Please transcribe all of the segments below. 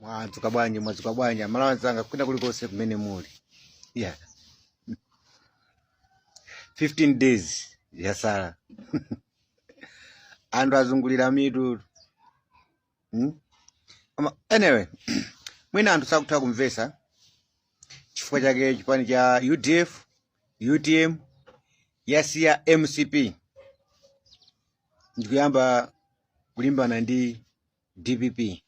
Mwadzuka bwanji, mwadzuka bwanji Amalawi anzanga kwina kulikonse kumene muli. Yeah. 15 days yasala. Anthu azungulira mitu. Anyway, mwina anthu sakutha kumvesa chifukwa chake chipani cha UDF, UTM yasiya MCP ndikuyamba kulimbana ndi DPP,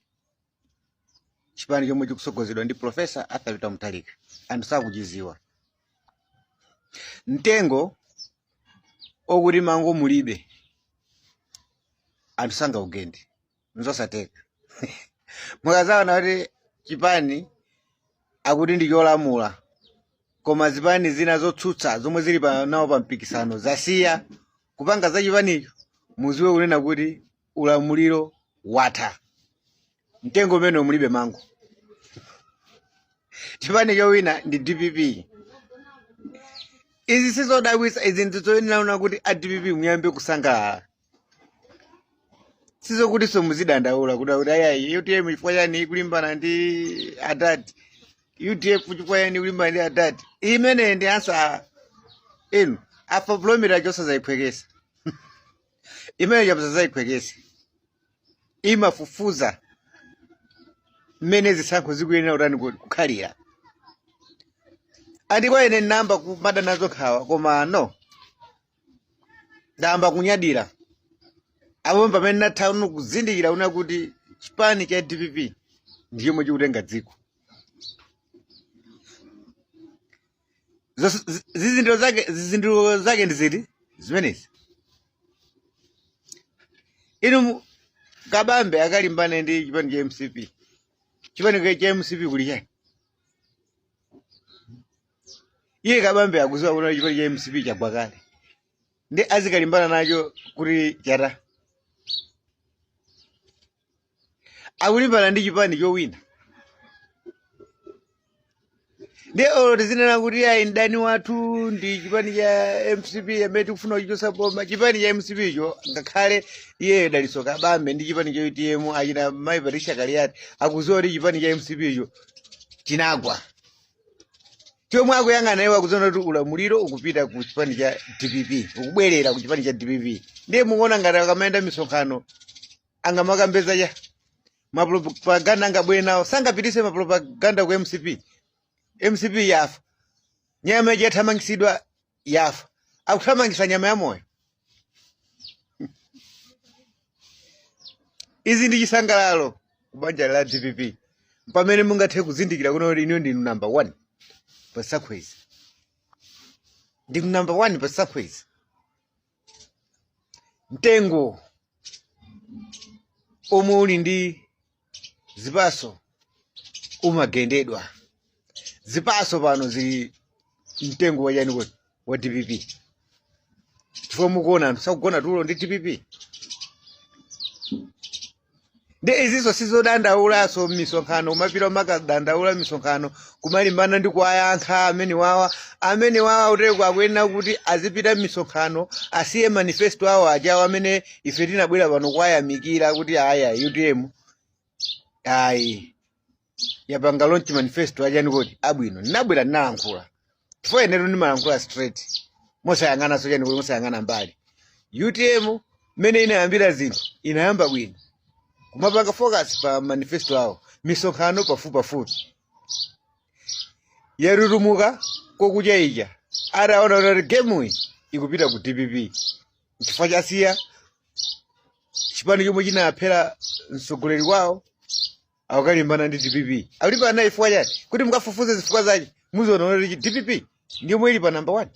chipani chomwe chikusogozedwa ndi Professor Arthur Peter Mutharika. Anthu sakuchiziwa. Mtengo okuti mango mulibe, anthu sangaugende, nzosatheka. Mukazaona kuti chipani akuti ndi cholamula koma zipani zina zotsutsa zomwe zili nawo pa mpikisano zasiya kupanga za chipanicho, muziwe kunena kuti ulamuliro watha. Mtengo umene mulibe mango. Chipani chowina ndi DPP. Izi sizodabwitsa, izi ndizoyenera kuti a DPP muyambe kusangalala. Sizokutinso muzidandaula kuti ayayi UTM chifukwa chani ikulimbana ndi adadi, UDF chifukwa chani ikulimbana ndi adadi. Imene ndi answer inu Afrobarometer chosazayiphwekesa imene chapasazayiphwekesa imafufuza mmene zisankho zikuyenera kutani kukhalira. Andi kwa ine ndinayamba kumada nazo nkhawa, koma no, ndayamba kunyadira apo pamene natha uno kuzindikira una kuti chipani cha DPP ndi chomwe chikutenga dziko. Zizindikiro zake ndi ziti zimenezi? Inu Kabambe akalimbane ndi chipani cha MCP. Chipani cha MCP kuli chani? Iye Kabambe akuziwa kuti chipani cha MCP chagwa kale, ndi azikalimbana nacho kuti chata akulimbana ndi chipani chowina. Ndi olo tizinena kuti ayi mdani wathu ndi chipani cha MCP amene tikufuna kuchichotsa boma, chipani cha MCP cho ngakhale iye Dalitso Kabambe ndi chipani cha UTM achina Mayi Patricia Kaliati akuziwa kuti chipani cha MCP cho chinagwa. Chomwe akuyang'ana iwo akuziona kuti ulamuliro ukupita ku chipani cha DPP, ukubwerera ku chipani cha DPP. Ndiye mukuona ngati akamayenda misonkhano angamakambeza cha mapropaganda angabwere nawo, sangapitise mapropaganda ku MCP. MCP yafa, nyama ija yathamangisidwa yafa, akuthamangisa nyama ya moyo. Izi ndi chisangalalo ku banja la DPP, pamene mungathe kuzindikira kuno kuti inu ndinu number 1 pa zisankho izi, ndinu number 1 pa zisankho izi. Mtengo omwe uli ndi zipaso umagendedwa. Zipaso pano zili mtengo wa chani kodi? Wa DPP. Chifukwa mukuona anthu sakugona tulo ndi DPP. Ndi izinso sizodandaulaso m'misonkhano, kumapita kumakadandaula m'misonkhano, kumalimbana ndi kuwayankha amene wawa, amene wawa uteko akuyenera kuti azipita m'misonkhano, asiye manifesto awo ajawo amene ife tinabwera pano kuwayamikira kuti aya UTM ayi yapanga launch manifesto achani kodi abwino. Ndinabwera ndinalankhula chifukwa inetu ndimalankhula straight mosayang'ananso chani kodi, mosayang'ana mbali. UTM mmene inayambira zinthu inayamba bwino kumapanga focus pa manifesto awo, misonkhano pafupipafupi, yarurumuka kokucha ija ataona kuti gemuyi ikupita ku DPP, chifukwa chasiya chipani chomwe chinaphera mtsogoleri wawo akukalimbana ndi DPP. Akulimbana naye chifukwa chani? Kuti mukafufuze zifukwa zake muziona kuti DPP ndiyomwe ili pa number 1.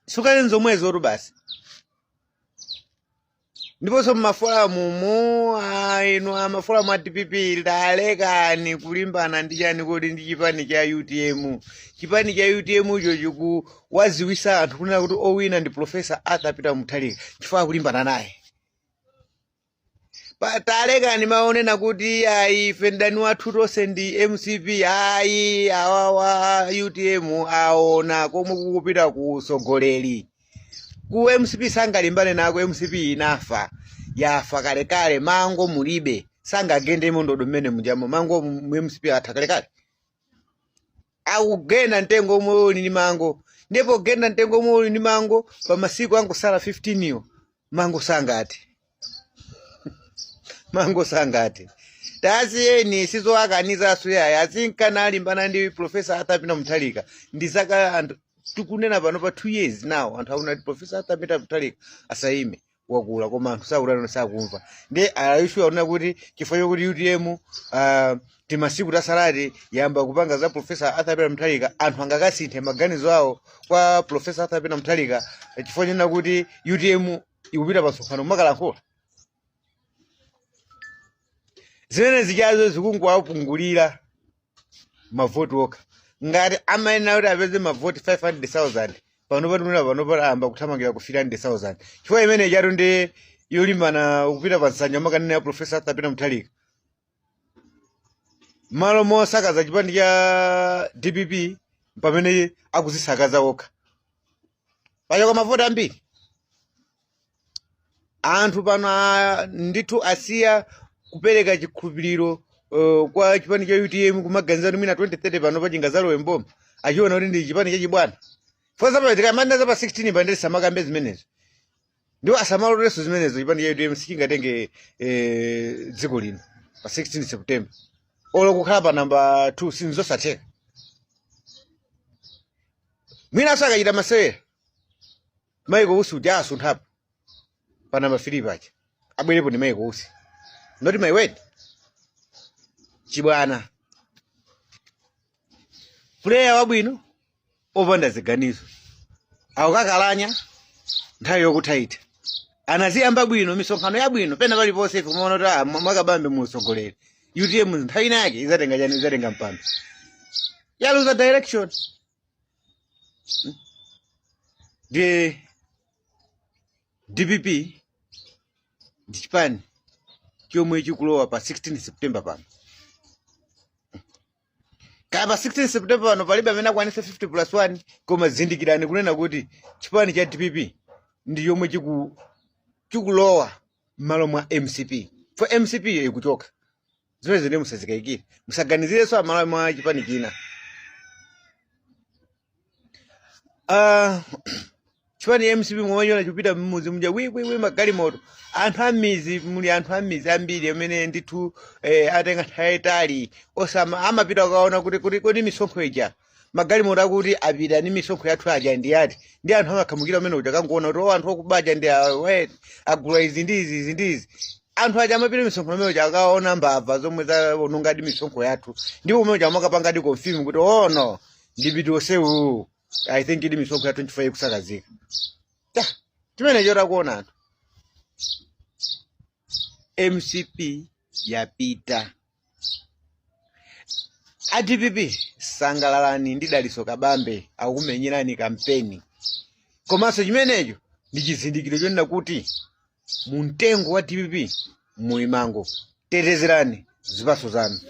Sukani zomwezo tu basi. Ndiponso mmafolamumu inu amafolamu a DPP talekani kulimbana ndi chani kodi ndi chipani cha UTM. Chipani cha UTM icho chikuwaziwisa anthu kunena kuti owina ndi Professor Arthur Peter Mutharika chifukwa akulimbana naye. Talekani maonena kuti ayi ife mdani wathu tonse ndi MCP. Ayi, awawa UTM aona komwe kukupita ku usogoleri. Ku MCP sangalimbane nako, MCP inafa, yafa kalekale, mango mulibe. Sangagendemo ndodo mmene mujamo. Mango mu MCP atha kalekale. Akugenda mtengo omwe uli ndi mango, ndipo genda mtengo omwe uli ndi mango pa masiku angosala 15 iwo, mango sangati, mango sangati. Tasiyeni, sizoakanizaso yaya. Azinkana alimbana ndi Professor Arthur Peter Mutharika ndi zaka anthu tikunena pano pa 2 years now. Anthu akunati Professor Arthur Peter Mutharika asayime, wakula, koma anthu sakulana, sakumva. Ndi alayishu aona kuti chifukwa chokuti UTM timasiku tasalati yamba kupanga za Professor Arthur Peter Mutharika, anthu angakasinthe maganizo awo kwa Professor Arthur Peter Mutharika chifukwa chonena kuti UTM ikupita pa msonkhano makalankhula zimene zichazo. Zikungowapungulira mavoti okha. Ngati amayenera kuti apeze mavoti 500,000, pano patunena pano ayamba kuthamangira ku 300,000, chifukwa imene chatu ndi yolimbana kupita pa nsanja makanena ya Professor Arthur Peter Mutharika malo mosakaza chipani cha DPP, pamene akuzisakaza okha pachoka mavoti ambiri. Anthu pano ndithu asiya kupereka chikhulupiriro kwa chipani cha UTM, kumaganiza kuti mwina 2030 pano pachingazalowe mboma, achiona kuti ndi chipani chachibwana. Fozapatika manena za pa 16 pandeli samakambe zimenezo, ndiwo asamaloleso zimenezo. Chipani cha UTM sichingatenge dziko lino pa 16 September, olo kukhala pa namba 2 sinzosatheka. Mwinanso akachita masewera, Michael Usi uja asunthapo pa namba 3 paja, abwerepo ndi Michael Usi. Not my word, chibwana, player wabwino opanda ziganizo, akukakalanya nthawi yokuthaitha. Anaziyamba bwino, misonkhano yabwino pena paliponse, ife kumaona kuti mwakabambe musogoleri, UTM nthawi inake izatenga chani, izatenga mpando. Yaluza direction. Ndi DPP ndi chipani chomwe chikulowa pa 16 September pano. Kaya pa 16 September pano palibe amene akwanisa 50 plus 1, koma zindikirani kunena kuti chipani cha DPP ndi chomwe chikulowa m'malo mwa MCP, for MCP iyo ikuchoka. Zimene ndi musazikayikire, musaganizirenso amalo mwa chipani china. Chipani MCP mumachiona chikupita mmuzi muja wiwiwi, magalimoto, anthu amizi muli anthu amizi ambiri amene ndithu atenga nthawi yayitali osama amapita kukaona kuti kodi misonkho ija, magalimoto akuti apita ndi misonkho yathu aja ndi ati? Ndi anthu amakhamukira umene uja kangoona kuti o anthu okubaja ndi awa, agula izi ndi izi, izi ndi izi. Anthu aja amapita misonkhano imene uja akaona mbava zomwe zaonongadi misonkho yathu, ndipo umene uja amakapangadi confirm kuti oh no, ndipiti onsewu, I think idi misonkho ya 25 ikusakazika. Ta chimene chotakuona anthu, MCP yapita. A DPP, sangalalani ndi Dalitso Kabambe akumenyerani kampeni, komanso chimenecho ndi chizindikiro chonena kuti mu mtengo wa DPP muli mango. Tetezerani zipatso zanu.